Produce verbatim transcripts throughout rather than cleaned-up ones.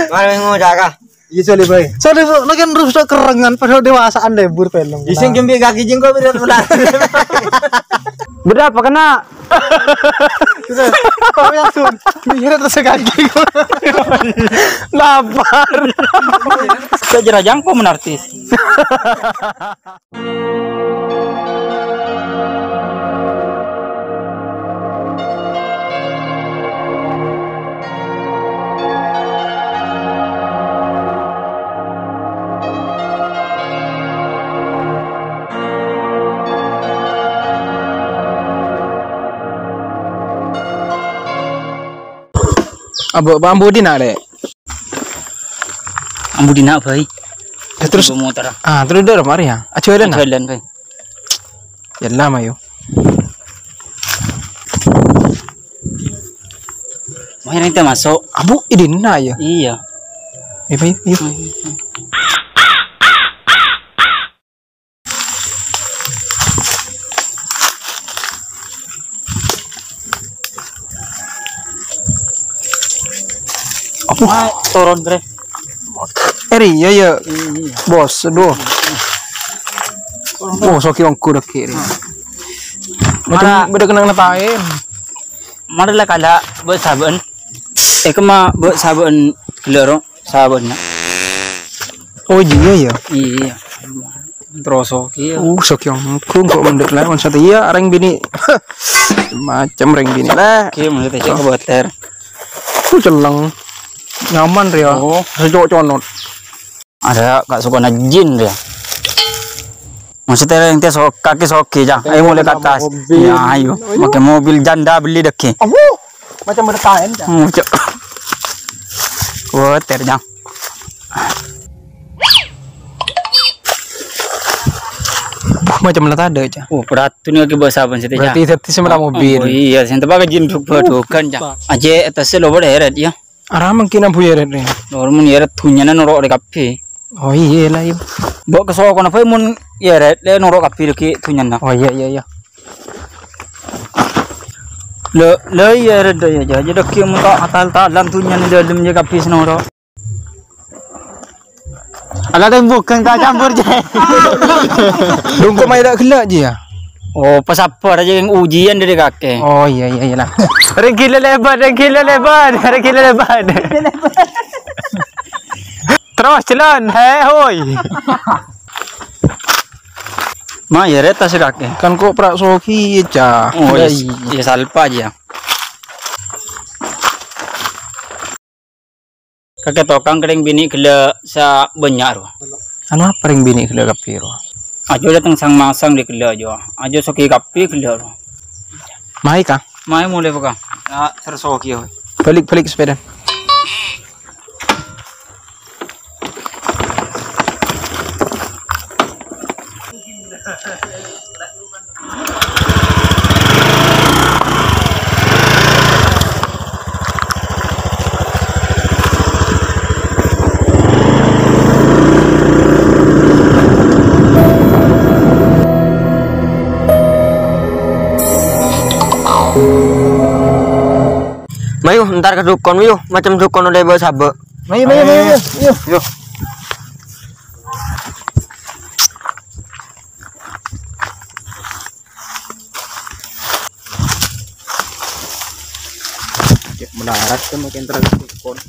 Mara ngoca' ka. Iyâ, Sali, bhâi. Sali, Bu, lagi terus tok kerrengan, padahal dewasaan lebur film. Iseng jembi kaki jenggo beda ular. Beda apa kena? Kok langsung mikir terus kaki. Lapar. Saya jerajang kok menartis. Abo, ambu dina, Lè'? Ambu dina, bhâi. Ya, terus, ambu motor. Ah, terus dâ' mari ya. Aja jalan, ah? Jalan, bhâi. Jalan, ayo. Mau yang kita masuk. Abu, ini nah ya. Iya. Ayo, ayo, ayo. Ayo, ayo. Apa? Ah, turun, Bre. Eri, ya, ya. Iya. Bos, aduh. Oh, soki ongkur kiri. Mara. Beda kena ngetahin. Mara la kala bâ' sabâ'ân. Eh, kemma bâ' sabâ'ân gellâ' ro, sabâ'ânna. Oh, iya, ya. Iya. Terus, oke, ya. Uh, sokyong kung kok mendek lah, maksudnya iya, reng bini. Macem reng bini lah. Oke, menurut saya kebakar. Uh, celeng. Nyaman, Ria. Oh. Sejok conot. Ada kak sukana jin dia. Maksudnya yang dia sok, kaki soki, ya. Ayo mulai ke atas. Ya, ayo. Pakai mobil janda beli deh. Oh, macam bertain, ya. Mucuk. Kuatir, Jang. Macam lah tadi, Cak. Oh, berat tuh nih lagi bahasa apa sih, Cak? Berarti itu sih malah mobil. Oh, iya, sing tepake jin duk-, badukan, Cak. Aja atasnya lo boleh heret, ya. Ara mungkin ambu yeret nih. Lo mun yeret dunyana norok di kafe. Oh, iya lah, iya. Mbok kesokona bae mun yeret le norok kafe lagi dunyana. Oh, iya, iya, iya. Lo, lo iya, red, ya, jadi lagi mun tak atal-talan dunyana dalam je kafe norok. Ala tembok kan tak campur je. Dungko mai dak gelak je ya. Oh, pas sabar aja yang ujian dari kakek. Oh, iya, iya, iya lah. Reng gila lebar, reng gila lebar, reng gila lebar. Terus jalan, he, hoi. Ma, ya, reta si kakek. Kan kok prak sogi, ya, Cak. Oh, iya, iya. Iya, salpa aja. Kakè tokang kèng binè' ghellâ' sabânnya' rowa. Anu apa rèng binè' ghellâ' kabbhi rowa? Ajo dâteng sang-masang dâ' ghellâ' ajo. Ajo soghi kabbhi ghellâ' rowa. Maè, Kang. Maè molè, Kang. Ya, terros soghi, ya. Balik, balik sepeda. Mayu, entar ka dukon, yu. Macem dukon ollè bâ'-sabâ'. Mayu, mayu, mayu, mayu. Yu. Cè' melarat kan makin terang dukon.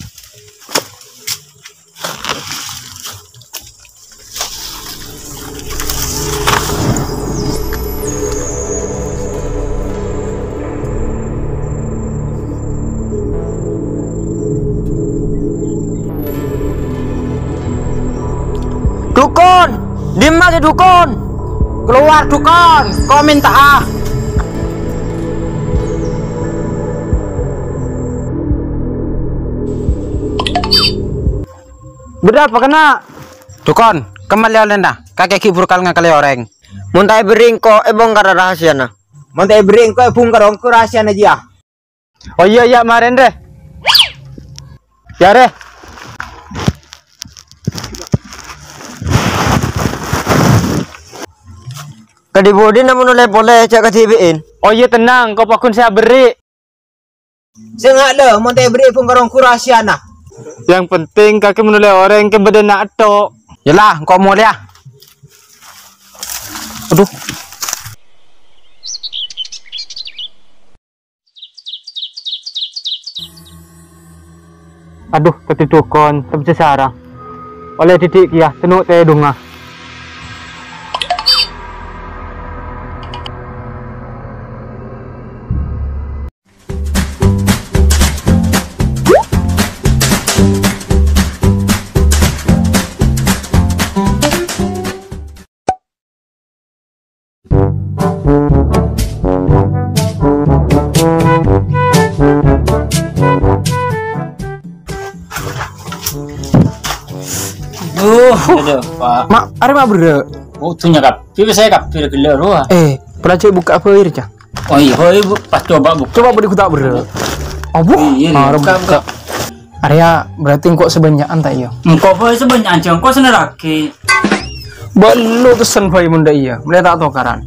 Dukon! Dimma ghi dukon? Kalowar dukon! Ko' mènta'a! Bâdâ apa kèna? Dukon, kemma lè-ollèna, kakè ghi' bhuru kal ngakalè orèng. Mon ta' èberri' engko' èbhungkara rahasiana. Mon ta' èberri' engko' èbhungkara ongghu rahasiana jiyâ. Oh iyâ, iyâ, marèn, rè. Iyâ, rè. Kadhi budi namong ollè polè, jhâ' kadhibi'in. Oh iyâ, tennang, ko' pagghun sè aberri'. Sènga' la, mon ta' èberri' èbhungkara ongghu rahasiana. Yang penting kakè mon ollè orèng kè bâdâna ètto'. Yâ la, engko' molèya. Aduh. Aduh, dhâddhi dhukon, sè sara. Ollè dhiddhi' kèya, tenno' tèdungnga. Duh, aduh, Pak. Ma', arè ma' berrâ'? Oh, dunya kabbhi, saya kabbhi gellâ' rowa. Eh, pala cè' bukka' bhâi, Ca. Oh iyâ, bhâi, Bu. Pas coba bukka'. Coba budi kuta berrâ'. Abu? Iyâ, iyâ, arep bukka', bukka'. Bukka'. Arèya berarti engko' sè bânnya'an ta' iyâ? Engko' bhâi sè bânnya'an, jhâ' engko' sè nerraghi. Bâllu tessen bhâi mon dâ' iyâ, mending ta' tokaran.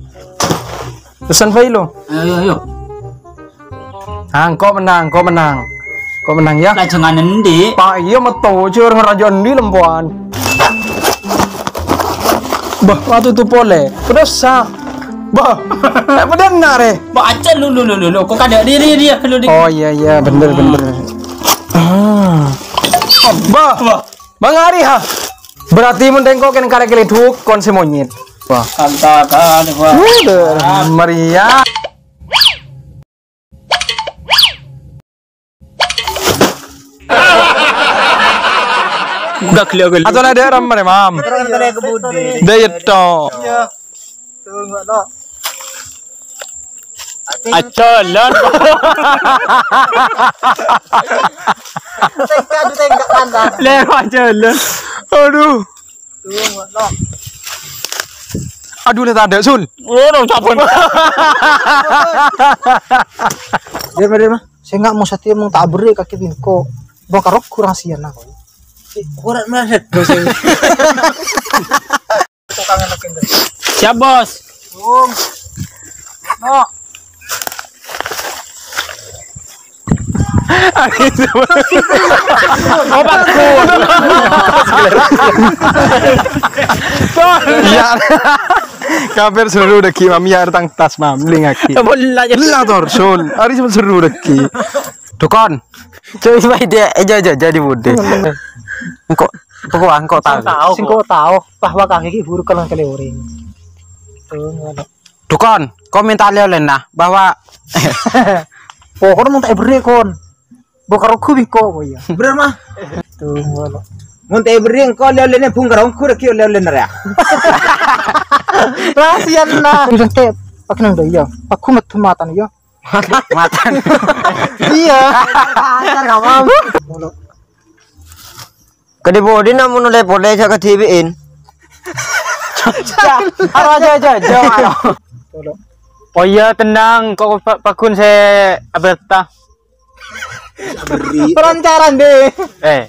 Tessen bhâi lo. Ayo, ayo, ayo. Ah, engko' mennang, engko' mennang. Engko' mennang yâ. Lah, jhângan endi? Pa' iyâ metto, jhâr ngaraja endi lempowan. Bah, watu tu polè. Pedes, sa. Bah, eh, pedes na, rè. Bah, aja lu, lu, lu, lu, lu. Kok ada di, di, di, lu, di. Oh, iyâ, iyâ, bhender, bhender. Ah. Bah. Bah. Mangari, ha. Berarti mon tengko kèng karè kèlè dhukon sè monyèt. Wah. Kanta, kan, wah. Udah, meriah. Gaglek, gaglek. Atau ada ram, rè, Mam. Terus kena ke budi. Dâ' iyâ to. Iya. Tuh, enggak, no. Acolon. Tengka, aduh, tengka, tanda. Lewat jalan. Aduh. Tuh, enggak, no. Aduh, lah, tanda, Sul. Oh, no, cabut. Dia, dia, mah. Sè nga' mo satèya mon ta' aberri' kakè bengko. Bâ' karo kurang siana kok. Kurang meleset, Bos. Siap, Bos. Bung. No. Oh, bagus. Iyâ. Kampèr seru dâgghi', Mam, iyâ, tang tas, Mam, lingngaghi. Bola aja. Lah, tor, Sul. Ari seru dâgghi'. Dhukon. Coba ide, eh, jâ-, jâ-, jadi budi. Engko', pokok engko' tahu. Sengko' tahu bahwa kakè ki buru kalèng kalè orèng. Tuh, ngono. Dhukon, kok mènta lè-ollèna bahwa pokokna mon ta' èberri', kon. Bâ' karo ghu bengko, kok, iyâ. Bener, Mah. Tuh, ngono. Mon ta' èberri' engko' lè-ollèna bung karo ghu rèya lè-ollèna rèya. Rahasiana. Terus ente, pakai nang iyâ. Aku metu matan, iyâ. Matan. Iyâ. Pacar kamu. Kadhi budi namun oleh polè jhâ' kadhibi'in. Aro aja, aja, aja, aro. Oh iyâ, tenang, kok pa-, paghun sè abherta. Perancaran deh. Eh.